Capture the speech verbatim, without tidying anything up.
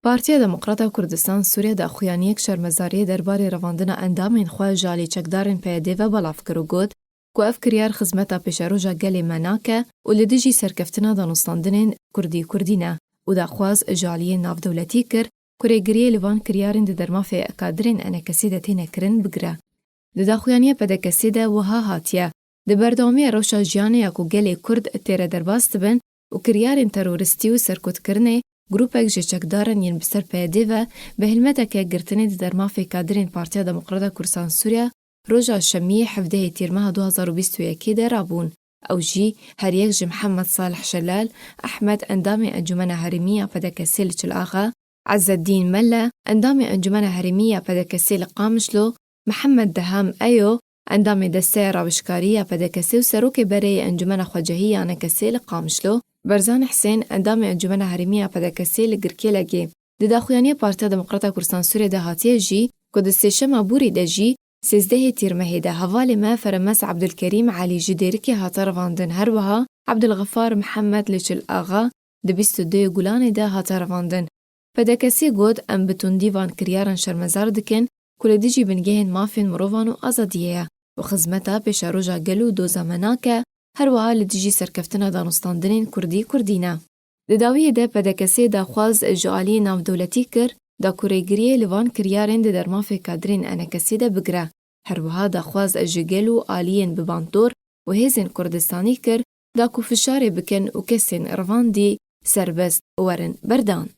Partiya Demokrata Kurdistan Sûriye daxuyaniyek şermezariyê derbarê revandina endamên xwe ji alî çekdarên P Y D ve belav kir û got ku ev kiryar xizmeta pêşeroja gelê me nake û li dijî serkeftina danûstandinên Kurdî Kurdî ne û daxwaz ji aliyên navdewletî kir ku rêgiriyê li van kiryarên di dermafê kadirên E N K S'ê de têne kirin bigire. Di daxuyaniya P D K S'ê de wiha hatiye, di berdewamiya rewşa jiyanê ya ku gelê Kurd tê re derbas dibin û kiryarên teroristî û serkutkirinê grûpek ji çekdaran yên bi ser P Y D ve bi hilmeteke girtinê di dermafê kadirên Partiya Demokrata Kurdistan Sûriye roja Şemiyê hevdehê Tîrmeha du hazar û bîst û yekê de rabûn. Ew jî her yek ji Mihemed Salih Şelal, Ehmed, endamê Encûmena Herêmî ya P D K S'ê li Çil Axa, Ezeddîn Melle, endamê Encûmena Herêmî ya P D K S'ê li Qamişlo, Mihemed Deham Eyo, endamê Desteya Rawişkarî ya P D K S'ê û serokê berê yê Encûmena Xwecehî ya E N K S'ê li Qamişlo, Berzan Hisên, endamê Encûmena Herêmî ya P D K S'ê li Girkêlegê. Di daxuyaniya Partiya Demokrata Kurdistan Sûriyê de hatiye jî ku di sêşema borî de jî sêzdehê Tîrmehê de hevalê me Feremez Ebdulkerîm Elî ji Dêrikê hate revandin, her wiha Ebdulxifar Mihemed li Çil Axa di bîst û duyê Gulanê de hate revandin. P D K S'ê got, em bi tundî van kiryaran şermezar dikin ku li dijî bingehên mafên mirovan û azadiyê ye û xizmeta pêşeroja gel û doza me nake, her wiha li dijî serkeftina danûstandinên Kurdî Kurdî ne. Di dawiyê de P D K S'ê daxwaz ji aliyên navdewletî kir da ku rêgiriyê li van kiryarên di dermafê kadirên E N K S'ê de bigire. Her wiha daxwaz ji gel û aliyên bi bandor û hêzên Kurdistanî kir da ku fişarê bikin û kesên revandî serbest werin berdan.